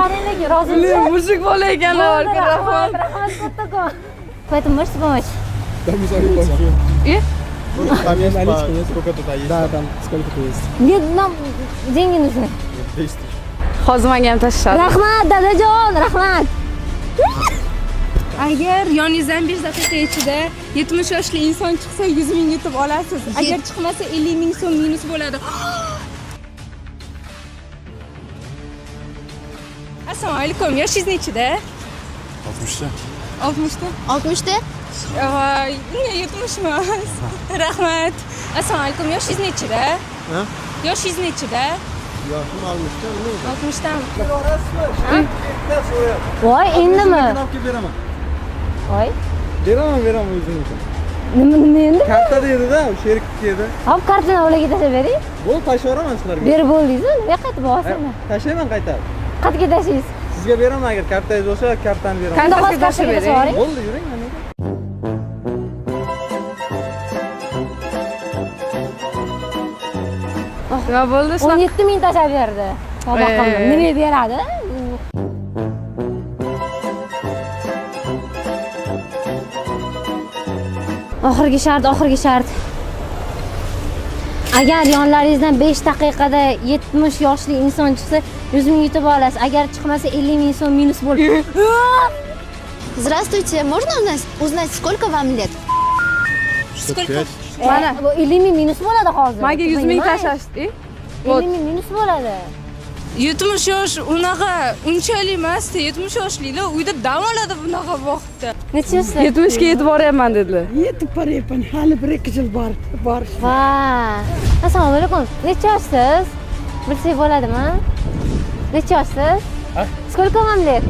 Ofarin, lekin rozimisiz? Mushuk bola ekanlar. Bo'ldi, Rahmat. rahmat, rahmat kattakon. Поэтому можете помочь? Там сами большие. И? Там есть наличка, нет? Сколько тут есть? Да, там сколько-то есть. Нет, нам деньги нужны. 10 тысяч. Hozir menga ham tashlashadi. Rahmat, dadajon, rahmat. Agar yoningizdan 5 daqiqa ichida 70 yoshli inson chiqsa, 100 ming yutib olasiz. Agar chiqmasa, 50 ming so'm minus bo'ladi. Assalomu alaykum. Yoshingiz nechida? 60-ta. 60 ta? 60 ta? Voy, ne, 70 emas. Rahmat. Assalomu alaykum. Yoshingiz nechida? Ha? Yoshingiz nechida? Yoshim 60-ta. 60 tami? Voy, endimi? Olib beraman. Voy, Beraman, beraman o'zimniki. nima endi? Karta dedi-da, sherikniki edi. Hop, kartani ularga tashlab bering. Bo'ldi, tashlayveraman sizlarga. Berib bo'ldingizmi? Nima qaytib olsizmi? Tashlayman qaytarib. Qayerga tashlaysiz? Sizga beraman, agar kartangiz bo'lsa, kartani beraman. Unda hozir Kartasiga tashlab kartaga bering. tashlab yuboring. Bo'ldi, yuring mana. Nima bo'ldi? Shunaqa 17 ming tashlab berdi. Tavba qildim. Nima beradi? Oxirgi shart, oxirgi shart. Agar yonlaringizdan 5 daqiqada 70 yoshli inson chiqsa, 100 ming yutib olasiz. Agar chiqmasa, 50 ming so'm minus bo'ladi. Здравствуйте, можно узнать, сколько вам лет? Сколько? Mana. Bu 50 ming minus bo'ladi hozir. Menga 100 ming tashlashdi. 50 ming minus bo'ladi. 70 yosh unaqa unchalik emasdi. 70 yoshlilar uyda dam oladi bunaqa vaqtda. Necha yoshsiz? 70 ga yetib boryapman dedilar. Yetib boryapman, hali bir ikki yil bor borish. Va. Assalomu alaykum. Necha yoshsiz? Bilsak bo'ladimi? Necha yoshsiz? Сколько вам лет?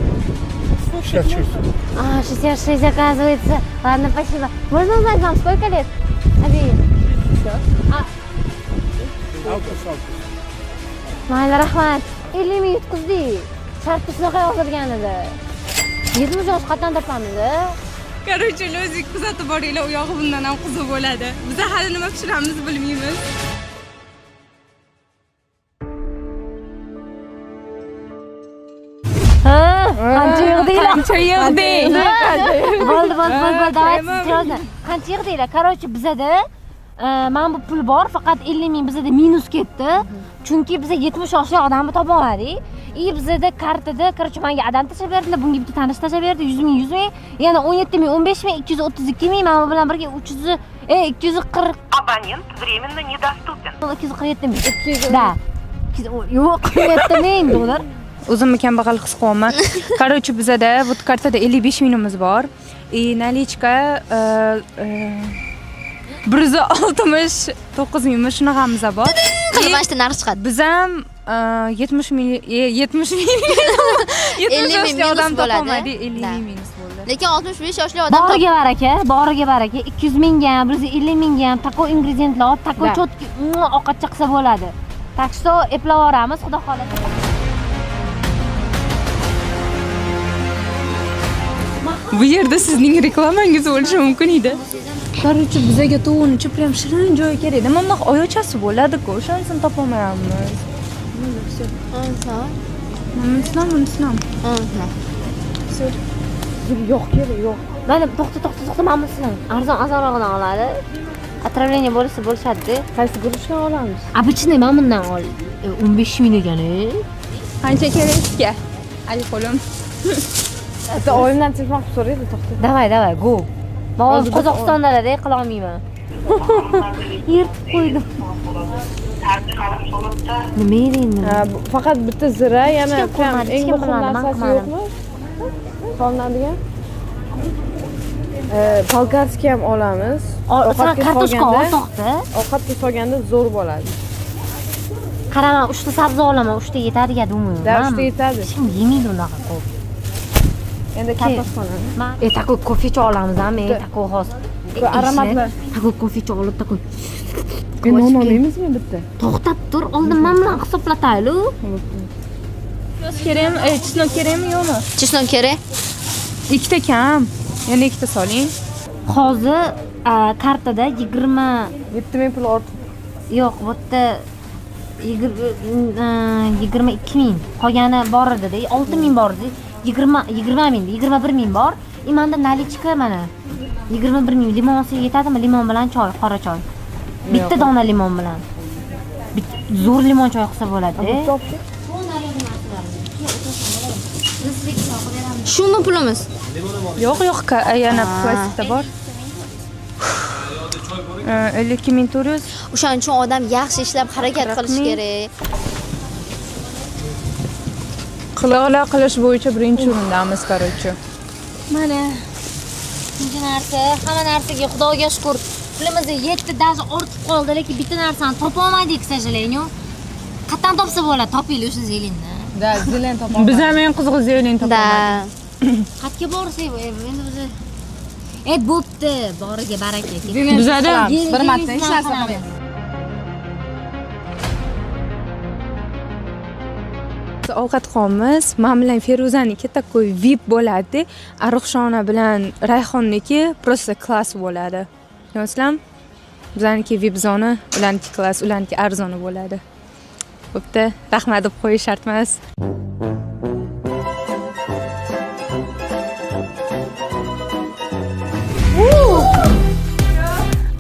66. А, 66, оказывается. Ладно, спасибо. Можно узнать вам сколько лет? Abi. А. Mayli, rahmat. 50 ming yutqizdik. Shartda shunaqa yozilgan edi. 70 yosh qatdan topamiz? Короче, o'zingiz kuzatib boringlar, u yog'i bundan ham qiziq bo'ladi. Biz hali nima pishiramiz bilmaymiz. Ha, qancha yig'dinglar? Qancha yig'ding? Bo'ldi, bo'ldi, bo'ldi, bo'ldi. Давайте Tamam. серьезно. Qancha yig'dinglar? Короче, bizada mana bu pul bor, faqat 50 ming bizada minus ketdi. Chunki biza 70 yoshli odamni topa olmadik. И bizada kartada, короче, menga adam tashlab berdilar, bunga bitta tanish tashlab berdi, 100 ming, 100 ming, yana 17 ming, 15 ming, 232 ming, mana bu bilan birga 300, 240, Абонент временно недоступен. 247 ming. Да. Yo'q, 47 ming dollar. O'zimni kambag'al his qilyapman. Короче, bizada вот kartada 55 mingimiz bor. И наличка 169 mingmi, shunaqamiz bor. Qilib mana shu narx chiqadi. Biz ham 70 ming, 70 ming, 70 50 ming yoshli minus odam bo'ladi. topolmadik, 50 Да. ming minus bo'ldi. Lekin 65 yoshli odam Boriga baraka, boriga baraka. 200 mingga ham, 150 mingga ham такой ingrediyentlar olib, такой Да. четкий ovqatcha qilsa bo'ladi. Так что eplab yuboramiz, xudo xohlasa. Bu yerda sizning reklamangiz bo'lishi mumkin edi. Короче, bizaga tovuqni prям shirin joyi kerak edi. Mana bunaqa oyoqchasi bo'ladi-ku, o'shanisini topolmayapmiz. Bunisidan, bunisidan. Yo'q, kerak yo'q. Mana, to'xta, to'xta, to'xta, mana bunisidan. Arzon, arzonrog'idan oladi. Отравление bo'lsa bo'lishadi. Qaysi guruchdan olamiz? Обычный mana bundan ol. 15 ming ekan, e. Qancha kerak sizga? Ali qo'lim. Bitta oyimdan telefon qilib so'raydi, to'xta. Давай, давай, go. Men hozir Hozir bitta Qozog'istondalarda qila olmayman. Yirtib qo'ydim. Nima edi endi? Ha, faqat bitta zira, yana Hech kim prям qilmadi, eng hech kim muhim qilmadi, man narsasi qilmadim. yo'qmi? Solinadigan. Болгарский ham olamiz. Sen Ovqatga kartoshka ol, solganda, to'xta. ovqatga solganda zo'r bo'ladi. Qara, man 3 ta sabzi olaman, 3 ta yetadi, я думаю. Да, 3 ta yetadi. Hech kim yemaydi unaqa ko'p. Endi kartoshka olamiz. E, такой kofecha olamiz, ham, e, такой hozir. Bu aromatli. Такой kofecha olib, такой Non olmaymizmi bitta? To'xtab tur, oldin men bilan hisoblataylik. Piyoz kerakmi? Чеснок kerakmi, yo'qmi? Чеснок kerak. Ikkita kam. Yana ikkita soling. Hozir kartada 20 7 ming pul ortib. Yo'q, bu yerda 22 ming qolgani bor edi-da, 6 ming bor edi. 20 ming, 21 ming bor. И menda наличка mana 21 ming. Limon olsak yetadimi? Limon bilan choy, qora choy. Bitta dona limon bilan. Zo'r limon choy qilsa bo'ladi. Shumi pulimiz? Yo'q, yo'q, yana plastikda bor. 52 400. O'shaning uchun odam yaxshi ishlab harakat qilish kerak. Qiliqlar qilish bo'yicha birinchi o'rindamiz, короче. Mana ikkinchi narsa, hamma narsaga Xudoga shukur. Pulimiz yetdi, даже ortib qoldi, lekin bitta narsani topolmadik, к сожалению. Qayerdan topsa bo'ladi? Topinglar o'sha зелень ni. Да, зелень topolmadik. Biz ham eng qizig'i зелень Да. topolmadik. Qayerga borsak, endi biz bo'pti, boriga baraka. Bizada Bir marta hech narsa qilmaymiz. Ovqat qilamiz. Men bilan Feruzaniki такой VIP bo'ladi. Ruxshona bilan Rayhonniki просто класс bo'ladi. Tushunyapsizlarmi? Bizaniki VIP zona, ularniki класс, ularniki arzoni bo'ladi. Bo'pti, rahmat deb qo'yish shart emas.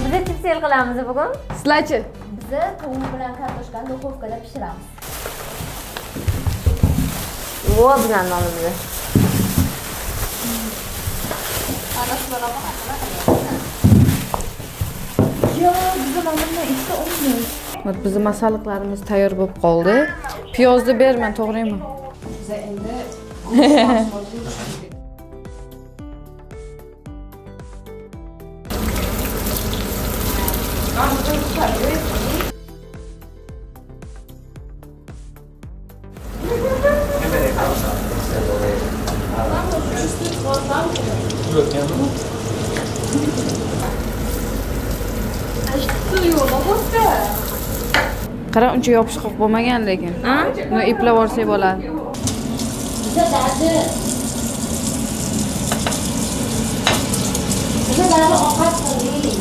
Biz chipsel qilamiz bugun. Sizlarchi? Biza tovuq bilan kartoshkani duxovkada pishiramiz. Vo, bizani nonimiz. Yo, bizni nonimdan ikkita olmish. Вот bizni masalliqlarimiz tayyor bo'lib qoldi. Piyozni ber, men to'g'rayman. Biza endi Qara, uncha yopishqoq bo'lmagan lekin. Buni eplab olsak bo'ladi. Biza даже ovqat qildik.